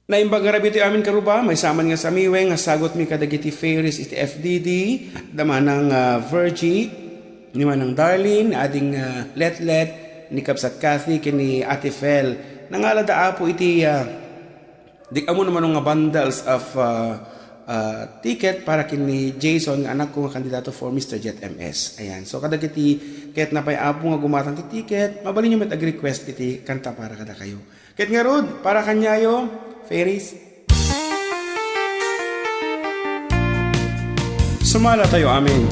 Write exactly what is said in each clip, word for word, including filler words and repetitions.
Naimbag ngarud iti amin, karuba, maysa man nga samiweng nga sagutmi kadagiti fairies iti F D D, da manang, ah, Virgie, ni manang Darlene, ading, ah, Letlet, ni Kabsat Kathy, ken ni Ate Fel. Nangalada, Apo, iti, ah, di ammo naman nga bundles of, ah, ah, ticket para ken ni Jason nga anakko nga kandidato for Mister Jet M S. Ayan. So, kadagiti ket napay, Apo, nga gumatang ti ticket, mabalinyo met ag-request iti kanta para kadakayo. Ket ngarud, para kaniayo, fairies. Sumalatayo amin.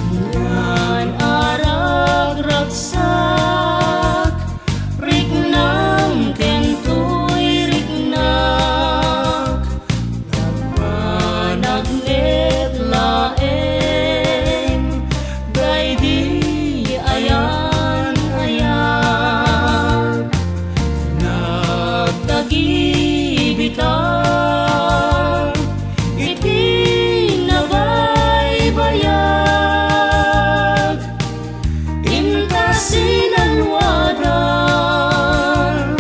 Ngan aragragsak, riknam ken toy riknak, nagpanagnet laeng daydi ayan-ayan. Nagtagibita iti nabaybayag, inta sinalwadan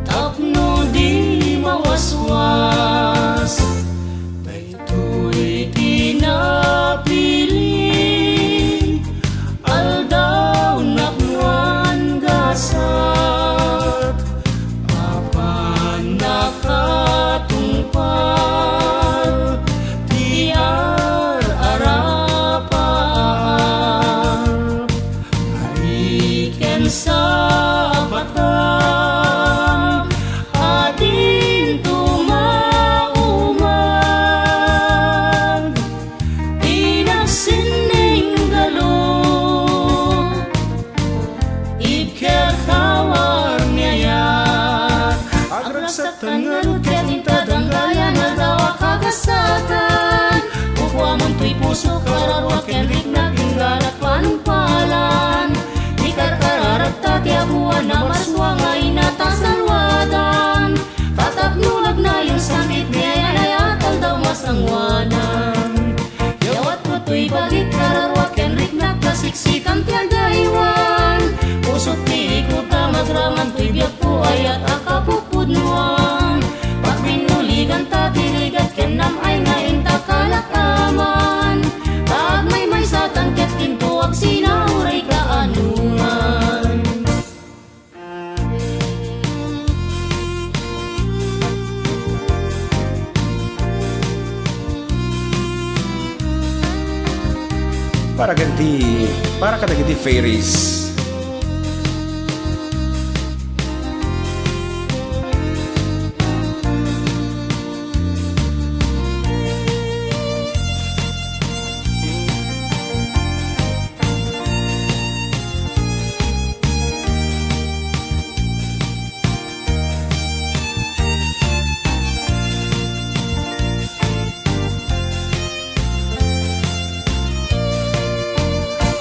tapno di mawaswas. Daytoy ti napili, aldaw napnuan gasat, apan nakatungpal ti ar-arapaap. Ari ken sapata, adinto maumag. Ti nagsinninggalu, ikakawar ni ayat. Agragsak tan ngarud ket inta danggayan, aldaw a kagasatan. Kukuamontoy pusok, kararua ken riknak, ingganak panungpalan. Ikarkararagta ti abuan a marsua nga inata salwadan. Ta tapno agnayon sakit ni ayan-ayat, aldaw masanguanan. Yawatko toy bagik, kararua ken riknak, kasiksikan ti agaywan. Pusok ti ikota, magraman toy biagko, ayat a kapupudnoan. Pagbinuliganta ti rigat ken nam-ay nga inta kalakaman. Ta agmaymaysatan ket dinto agsina, uray kaanongan. Para kadagiti, para kadagiti fairies.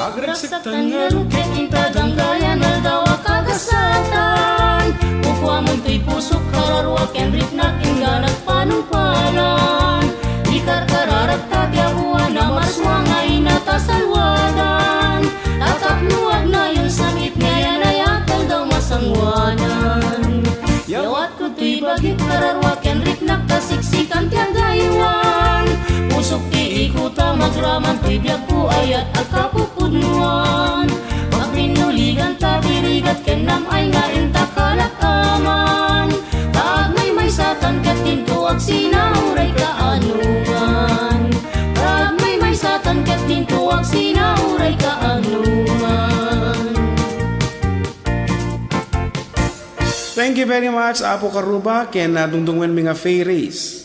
Agragsak tan ngarud ket inta danggayan, aldaw a kagasatan. Kukuamontoy pusok, kararua ken riknak, ingganak panungpalan. Ikarkararagta ti abuan a marsua nga inata salwadan. Ta tapno agnayon sakit ni ayan-ayat, aldaw masanguanan. Yawatko toy bagik, kararua ken riknak, kasiksikan ti agaywan. Pusok ti ikota, magraman toy biagko, ayat a kapupudnoan. Pagbinuliganta ti rigat ken nam-ay nga inta kalakaman. Ta agmaymaysatan ket dinto agsina, uray kaanongan. Ta agmaymaysatan ket dinto agsina, uray kaanongan. Thank you very much, Apo Karuba, ken, ah, dungdungenmi nga fairies.